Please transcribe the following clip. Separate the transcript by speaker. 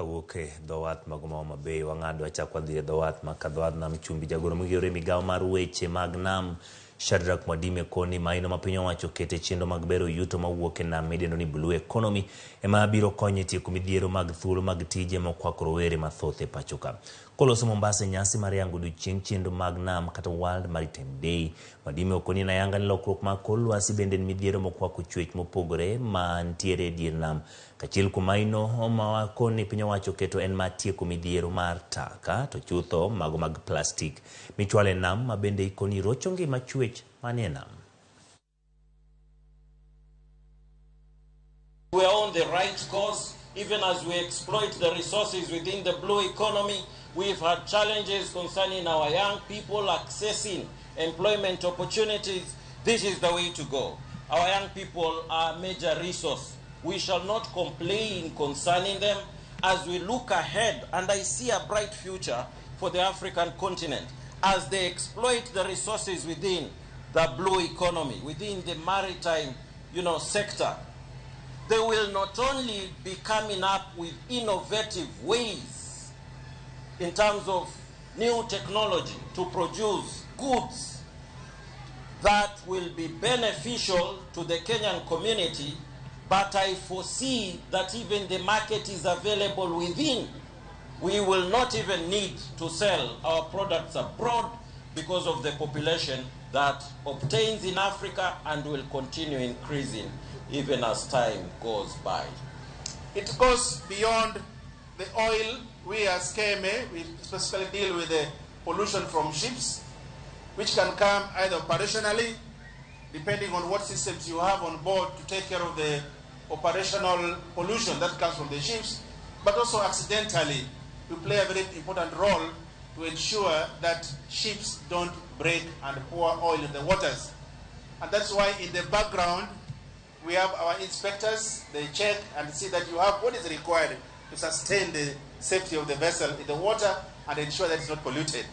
Speaker 1: Kawuok e dho wath mago ma Homa Bay, wang'ado wachak wadhi e dho wath ma ka dho wadh nam chumbi. Jagoro mongirore e migawo mar weche mag nam Shadrack Mwadime koni maino ma piny owacho okete chenro mag bero yuto mawuok e nam midendo ni Blue Economy ema biro konyo e tieko midhiero mag thuolo mag tije mokwako rowere mathoth e pacho ka. Koloso Mombasa e nyasi mar yango odiochieng' chenro mag nam kata World Maritime Day, Mwadime okoni en ayanga ni lokruok mag kor lwasi bende en midhiero mokwako chwech mopogore mantiere e dier nam. Kachiel kuom maino ma koni piny owacho oketo en mar tieko midhiero mar taka to chutho mago mag plastik michwalo e nam ma bende ikoni rocho ngima chwech manie nam.
Speaker 2: We are on the right course, even as we exploit the resources within the blue economy. We've had challenges concerning our young people accessing employment opportunities. This is the way to go. Our young people are a major resource. We shall not complain concerning them as we look ahead, and I see a bright future for the African continent as they exploit the resources within the blue economy, within the maritime, sector. They will not only be coming up with innovative ways in terms of new technology to produce goods that will be beneficial to the Kenyan community, but I foresee that even the market is available within. We will not even need to sell our products abroad because of the population that obtains in Africa and will continue increasing even as time goes by.
Speaker 3: It goes beyond the oil. We as KMA, we specifically deal with the pollution from ships, which can come either operationally, depending on what systems you have on board to take care of the operational pollution that comes from the ships, but also accidentally. We play a very important role to ensure that ships don't break and pour oil in the waters. And that's why in the background, we have our inspectors. They check and see that you have what is required to sustain the safety of the vessel in the water and ensure that it's not polluted.